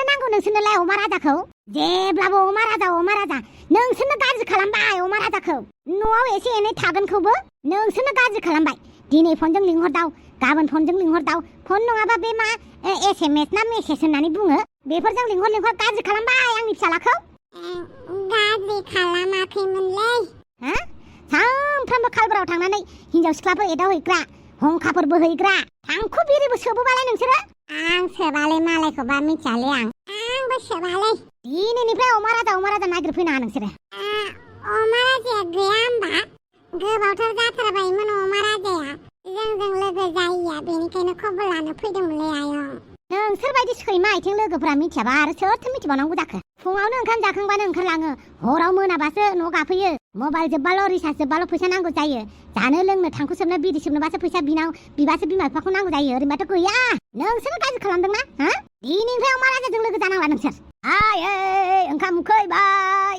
नांगौ नोंसोरनोलाय अमा राजाखौ जेब्लाबो अमा राजा नोंसोरनो गाज्रि खालामबाय अमा राजाखौ न'आव एसे एनै थागोनखौबो नोंसोरनो गाज्रि खालामबाय दिनै फनजों लिंहरदाव गाबोन फनजों लिंहरदाव फन नङाबा बे मा SMS ना मेसेज होननानै बुङो बेफोरजों लिंहर गाज्रि खालामबाय आंनि फिसालाखौ गाज्रि खालामाखैमोनलै हा सानफ्रामबो खालबाराव थांनानै हिनजाव सिख्लाफोर एदावहैग्रा हंखाफोर बोहैग्रा थांखु बिरिबो सोबोबालाय नोंसोरो आं सोबालै मालायखौबा मिथियालै आंबो सोबालै दिनैनिफ्राय अमा राजा नागिरफैनाङा नोंसोरो अमा राजाया गैया होमबा गोबावथार जाथारबायमोन अमा राजाया जोंजों लोगो जायैया बेनिखायनो खबर लानो फैदोंमोनलै आयं नोंसोर बायदि सैमा आथिं लोगोफोरा मिथियाबा आरो सोरथो मिथिबावनांगौ जाखो फुङावनो ओंखाम जाखांबानो ओंखारलाङो हराव मोनाबासो न' गाफैयो मबाइल जोब्बाल' रिसार्ज जोब्बाल' फैसा नांगौ जायो जानो लोंनो थांखु सोबनो बिदि सोबनोबासो फैसा बिबासो बिमा बिफाखौ नांगौ जायो ओरैनोबाथ' गैया नोंसोरनो गाज्रि खालामदोंना हा दिनैनिफ्राय अमा राजाजों लोगो जानांला नोंसोर ओंखाम उखैबाय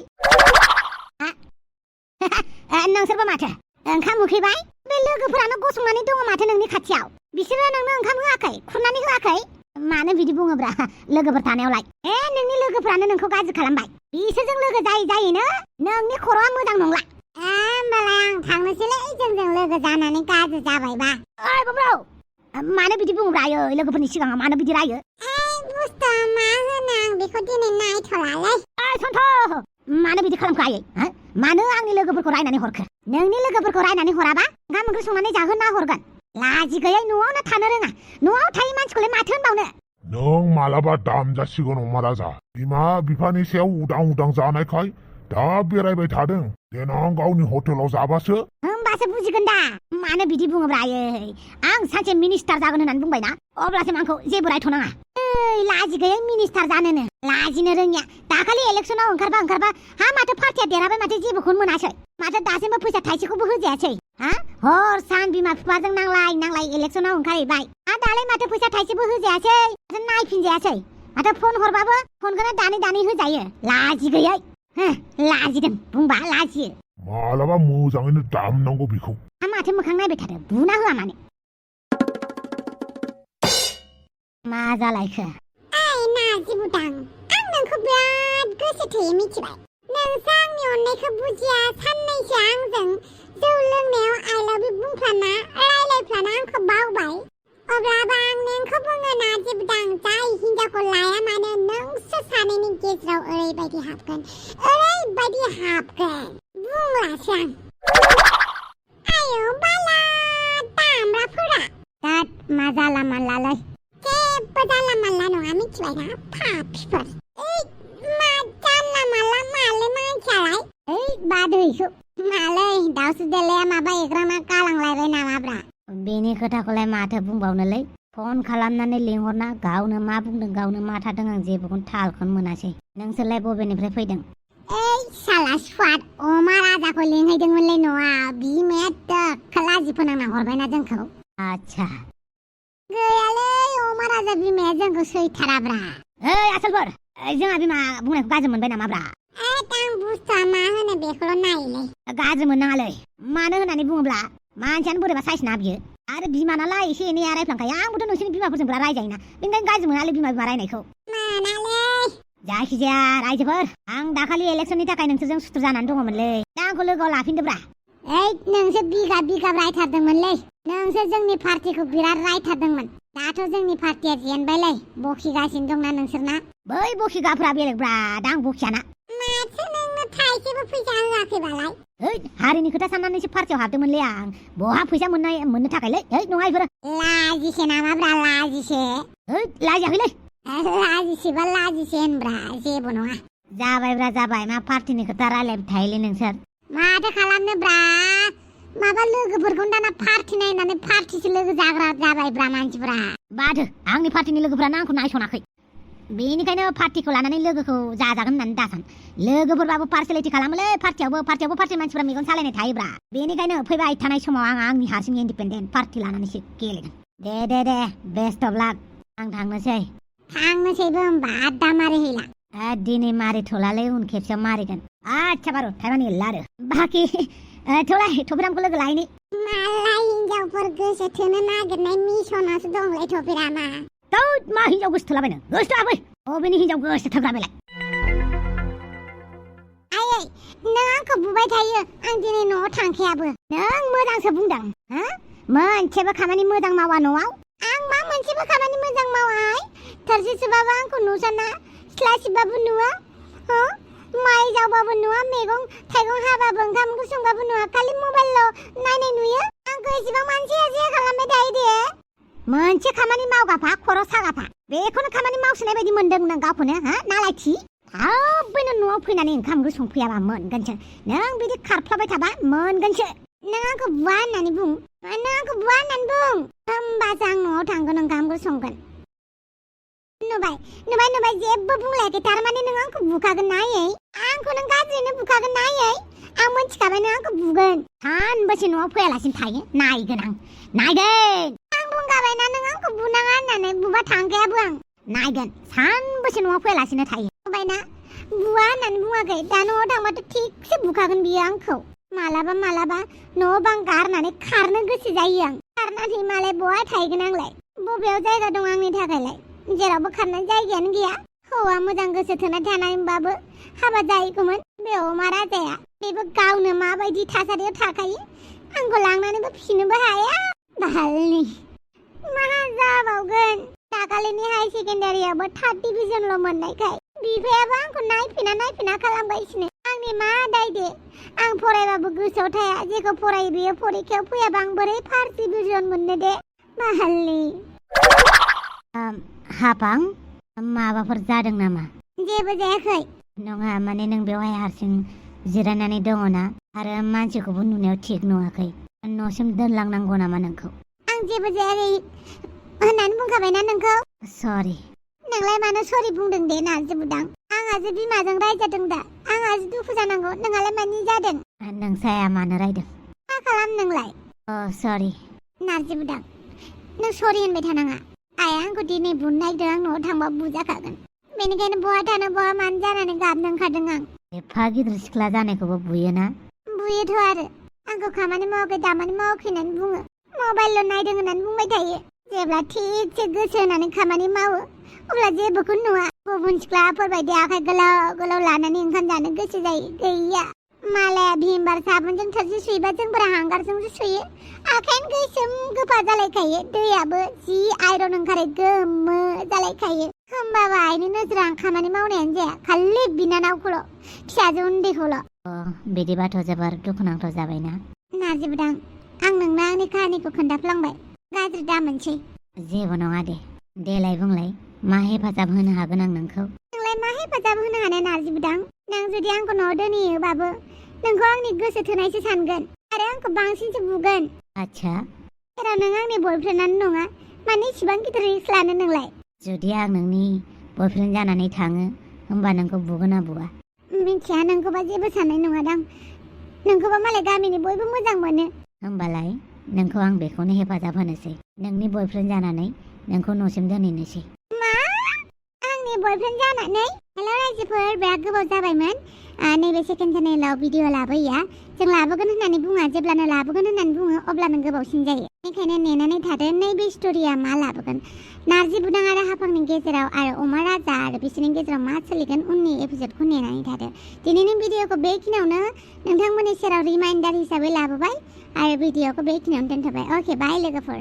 नोंसोरबो माथो ओंखाम उखैबाय बे लोगोफोरानो गसंनानै दङ माथो नोंनि खाथियाव बिसोरो नोंनो ओंखाम होआखै खुरनानै होआखै मानो बिदि बुङोब्रा लोगोफोर थानायावलाय नोंनि लोगोफोरानो नोंखौ गाज्रि खालामबाय बिसोरजों लोगो जायैनो नोंनि खर'आ मोजां नंला होमबालाय आं थांनोसैलै जोंजों लोगो जानानै गाज्रि जाबायबा ओइ बब्रौ मानो बिदि बुङोब्रा आयो लोगोफोरनि सिगाङाव मानो बिदि रायो बुस्थुआ मा होनो आं बेखौ दिनै नायथ'लालै सन्थ' मानो बिदि खालामखो आयै मानो आंनि लोगोफोरखौ रायनानै हरखो नोंनि लोगोफोरखौ रायनानै हराबा ओंखाम ओंख्रि संनानै जाहोना हरगोन लाजि गैयै न'आवनो थानो रोङा न'आव थायै मानसिखौलाय माथो होनबावनो नों मालाबा दाम जासिगोन अमा राजा बिमा बिफानि सायाव उदां जानायखाय दा बेरायबाय थादों देनां गावनि हटेलाव जाबासो होमबासो बुजिगोन दा मानो बिदि बुङोब्रा आयै आं सानसे मिनिस्टार जागोन होननानै बुंबायना अब्लासिम आंखौ जेबो रायथ'नाङा लाजि गैयै मिनिस्टार जानोनो लाजिनो रोङिया दाखालि इलेक्सनाव ओंखारबा माथो पार्टिया देरहाबाय माथो जेबोखौनो मोनासै माथो दासिमबो फैसा थाइसेखौबो होजायासै हर सान बिमा बिफाजों नांलाय इलेक्सनाव ओंखारहैबाय दालाय माथो फैसा थाइसेबो होजायासै माथो नायफिनजायासै माथो फन हरबाबो फनखौनो दानै होजायो लाजि गैयै लाजिदों बुंबा लाजियो मालाबा मोजाङैनो दामनांगौ बेखौ माथो मोखां नायबाय थादों बुना होआ माने मा जालायखो नाजि बुदां आं नोंखौ बिराद गोसो थोयो मिथिबाय नोंसो आंनि अननायखौ बुजिया साननैसो आंजों जौ लोंनायाव आइ लाभ इउ बुंफ्लाना रायलायफ्लाना आंखौ बावबाय अब्लाबो आं नोंखौ बुङो नाजि बुदां जाय हिनजावखौ लाया मानो नोंसोर सानैनि गेजेराव ओरैबायदि हाबगोन बुंलासो आं आयौ बाला दामब्राफोरा दाद मा जाला मानलालै जेबो जाला मानला नङा मिथिबायना पापिफोर मा जाला मानला मालै मानसियालाय बादैखौ मालै दाउसो देलाया माबा एग्रामा गालांलायबाय नामाब्रा बेनि खोथाखौलाय माथो बुंबावनोलै फन खालामनानै लिंहरना गावनो मा बुंदों गावनो मा थादों आं जेबोखौनो थालखौनो मोनासै नोंसोरलाय बबेनिफ्राय फैदों साला स्वाद अमा राजाखौ लिंहैदोंमोनलै न'आव बिमाया दोखो लाजि फोनांना हरबायना जोंखौ आच्छा गैयालै अमा राजा बिमाया जोंखौ सैथाराब्रा आसोलफोर जोंहा बिमा बुंनायखौ गाज्रि मोनबाय नामाब्रा आं बुस्थुआ मा होनो बेखौल' नायलै गाज्रि मोननाङालै मानो होननानै बुङोब्ला मानसियानो बोरैबा साइसना बियो आरो बिमा नालाय एसे एनै रायफ्लांखायो आंबोथ' नोंसोरनि बिमाफोरजों रायजायोना बेनिखायनो गाज्रि मोनालै बिमा रायनायखौ मोनालै जायखिजाया रायजोफोर आं दाखालि इलेक्सननि थाखाय नोंसोरजों सुथुर जानानै दङमोनलै दा आंखौ लोगोआव लाफिनदोब्रा नोंसोर बिगाब रायथारदोंमोनलै नोंसोर जोंनि पार्टिखौ बिराद रायथारदोंमोन दाथ' जोंनि पार्टिया जेनबायलै बखिगासिनो दंना नोंसोरना बै बखिगाफ्रा बेलेगब्रा दा आं बखियाना माथो नोंनो थाइसेबो फैसा होआखैबालाय हारिनि खोथा साननानैसो पार्टियाव हाबदोंमोनलै आं बहा फैसा मोननो थाखायलै नङा इफोरो लाजिसे नामाब्रा लाजिसे लाजियाखैलै लाजिसेबा लाजिसे होनब्रा जेबो नङा जाबायब्रा जाबाय मा पार्टिनि खोथा रायलायबाय थायोलै नोंसोर माथो खालामनोब्रा माबा लोगोफोरखौनो दाना पार्टि नायनानै पार्टिसो लोगो जाग्रा जाबायब्रा मानसिफ्रा बादो आंनि पार्टिनि लोगोफ्रानो आंखौ नायसनाखै बेनिखायनो पार्टिखौ लानानै लोगोखौ जाजागोन होननानै दासान लोगोफोरबाबो पार्सलिटि खालामोलै पार्टियावबो पार्टी मानसिफ्रा मेगन सालायनाय थायोब्रा बेनिखायनो फैबाय थानाय समाव आं आंनि हारसिं इन्डिपेन्डेन्ट पार्टि लानानैसो गेलेगोन दे बेस्ट अफ लाक आं थांनोसैबो होमबा आड्डा मारि हैला दिनै मारिथ'लालै उन खेबसेयाव मारिगोन आच्छा बारु थाइबानि लादो बाखि थौलाय थफिरामखौ लोगो लायनि मालाय हिनजावफोर गोसो थोनो नागिरनाय मिसनासो दंलै थफिरामा मा हिनजाव गोसो थोलाबायनो गोसो थोआबै अबेनि हिनजाव गोसो थोग्रा बेलाय आयै नों आंखौ बुबाय थायो आं दिनै न'आव थांखायाबो नों मोजांसो बुंदों हा मोनसेबो खामानि मोजां मावा न'आव आं मा मोनसेबो खामानि मोजां मावाहाय थोरसि सुबाबो आंखौ नुसना सिथ्ला सिबबाबो नुवा माइ जावबाबो नुवा मैगं थाइगं हाबाबो ओंखाम ओंख्रि संबाबो नुवा खालि मबाइलल' नायनाय नुयो आंखौ एसेबां मानसिया जे खालामबाय थायो दे मोनसे खामानि मावगाफा खर' सागाफा बेखौनो खामानि मावसोनाय बायदि मोनदों नों गावखौनो हा नालायथि थाबैनो न'आव फैनानै ओंखाम ओंख्रि संफैयाबा मोनगोनसो नों बिदि खारफ्लाबाय थाबा मोनगोनसो नों आंखौ बुवा होननानै बुं नों आंखौ बुवा होननानै बुं होमबासो आं न'आव थांगोन ओंखाम ओंख्रि संगोन नुबाय जेबो बुंलायाखै थारमाने नों आंखौ बुखागोन ना आयै आंखौ नों गाज्रिनो बुखागोन ना आयै आं मोनथिखाबाय नों आंखौ बुगोन सानबेसे न'आव फैयालासिनो थायो नायगोन आं नायगोन आं बुंखाबायना नों आंखौ बुनाङा होननानै बुबा थांखायाबो आं नायगोन सानबेसे न'आव फैयालासिनो थायो बुबायना बुवा होननानै बुङाखै दा न'आव थांबाथ' थिगसे बुखागोन बियो आंखौ मालाबा न' बां गारनानै खारनो गोसो जायो आं खारनानै मालाय बहा थाहैगोन आंलाय बबेयाव जायगा दं आंनि थाखायलाय जेरावबो खारनाय जायगायानो गैया हौवा मोजां गोसो थोना थानायबाबो हाबा जाहैगौमोन बे अमा राजाया बेबो गावनो माबायदि थासारियाव थाखायो आंखौ लांनानैबो फिसिनोबो हाया बालनि मा जाबावगोन दाखालिनि हाई सेकेन्डारियावबो 3rd डिभिजनल' मोननायखाय बिफायाबो आंखौ नायफिना खालामगासिनो आंनि मा दाय दे आं फरायबाबो गोसोआव थाया जेखौ फरायो बेयो फरिखायाव फैयाबा आं बोरै 1st डिभिजन मोननो दे बालनि हाफां माबाफोर जादों नामा जेबो जायाखै नङा माने नों बेवहाय हारसिं जिरायनानै दङ ना आरो मानसिखौबो नुनायाव थिग नुवाखै न'सिम दोनलांनांगौ नामा नोंखौ आं जेबो जायाखै होननानै बुंखाबायना नोंखौ सरि नोंलाय मानो सरि बुंदों दे नारजि बुदां आंहासो बिमाजों रायजादों दा आंहासो दुखु जानांगौ नोंहालाय मानि जादों नोंसाया मानो रायदों मा खालाम नोंलाय सरि नारजि बुदां नों सरि होनबाय थानाङा आइया आंखौ दिनै बुनो नागिरदों आं न'आव थांबा बुजाखागोन बेनिखायनो बहा थानो बहा मानो जानानै गाबनो ओंखारदों आं एफा गिदिर सिख्ला जानायखौबो बुयोना बुयोथ' आरो आंखौ खामानि मावाखै दामानि मावाखै होननानै बुङो मबाइलल' नायदों होननानै बुंबाय थायो जेब्ला थिगसे गोसो होनानै खामानि मावो अब्ला जेबोखौनो नुवा गुबुन सिख्लाफोरबायदि आखाइ गोलाव लानानै ओंखाम जानो गोसो जायो गैया मालाया भिमबार साबोनजों थोरसि सुयोबा जोंफोरा हांगारजोंसो सुयो आखाइनो गोसोम गोफा जालायखायो दैयाबो जि आइरन ओंखारो गोमो जालायखायो होमबाबो आइनि नोजोराव आं खामानि मावनायानो जाया खालि बिनानावखौल' फिसाजो उन्दैखौल' बिदिबाथ' जोबोर दुखुनांथाव जाबायना नारजि बुदां आं नोंनो आंनि काहानिखौ खोन्थाफ्लांबाय गाज्रि दामोनसै जेबो नङा दे देलाय बुंलाय मा हेफाजाब होनो हागोन आं नोंखौ नोंलाय मा हेफाजाब होनो हानाय नारजि बुदां नों जुदि आंखौ न'आव दोनहैयोबाबो नोंखौ आंनि गोसो थोनायसो सानगोन आरो आंखौ बांसिनसो बुगोन आच्छा जेराव नों आंनि बयफ्रेन्डआनो नङा माने इसिबां गिदिर रिक्स लानो नोंलाय जुदि आं नोंनि बयफ्रेन्ड जानानै थाङो होमबा नोंखौ बुगोन ना बुवा मिथिया नोंखौबा जेबो साननाय नङादां नोंखौबा मालाय गामिनि बयबो मोजां मोनो होमबालाय नोंखौ आं बेखौनो हेफाजाब होनोसै नोंनि बयफ्रेन्ड जानानै नोंखौ न'सिम दोनहैनोसै मा आंनि बयफ्रेन्ड जानानै हेल' रायजोफोर बिराद गोबाव जाबायमोन नैबे सेकेन्ड चेनेलाव भिडिअ लाबोया जों लाबोगोन होननानै बुङा जेब्लानो लाबोगोन होननानै बुङो अब्लानो गोबावसिन जायो बेनिखायनो नेनानै थादो नैबे स्ट'रिया मा लाबोगोन नारजि बुदां आरो हाफांनि गेजेराव आरो अमा राजा आरो बिसोरनि गेजेराव मा सोलिगोन उननि एपिसोडखौ नेनानै थादो दिनैनि भिडिअखौ बेखिनियावनो नोंथांमोननि सेराव रिमाइन्डार हिसाबै लाबोबाय आरो भिडिअखौ बेखिनियावनो दोनथ'बाय अके बाय लोगोफोर